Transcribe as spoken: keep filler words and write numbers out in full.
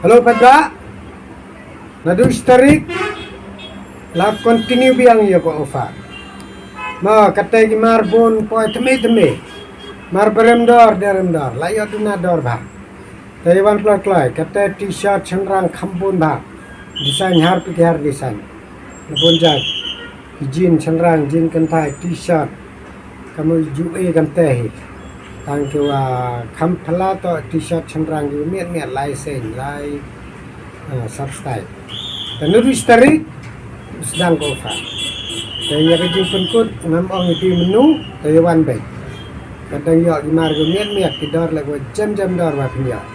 Hello, Pedra. Naduh shi tarik la continue biang ïa ka offer. Ma kata ki mar bun poi thymmai thymmai. Mar ba rem dor, da rem dor. La ïoh duna dor bha. Te ïa wan kloi kloi. Kata t-shirt shynrang kham bun bha. Design har phi ki har design. Na bun jait. Jean shynrang, jean kynthai, t-shirt. Ka mut ju e kam te hi. Tang ki wa kham phylla to t-shirt shynrang ki miet miet lai seng lai, ah, subscribe. Te naduh shi tarik sdang ka offer. Te ïa ka jingpynkut ngam ong ïa phi mynno, te ïa wan beit. Ka dang ïoh ki mar ki miet miet ki dor leh wa jem jem dor wa phin ïoh.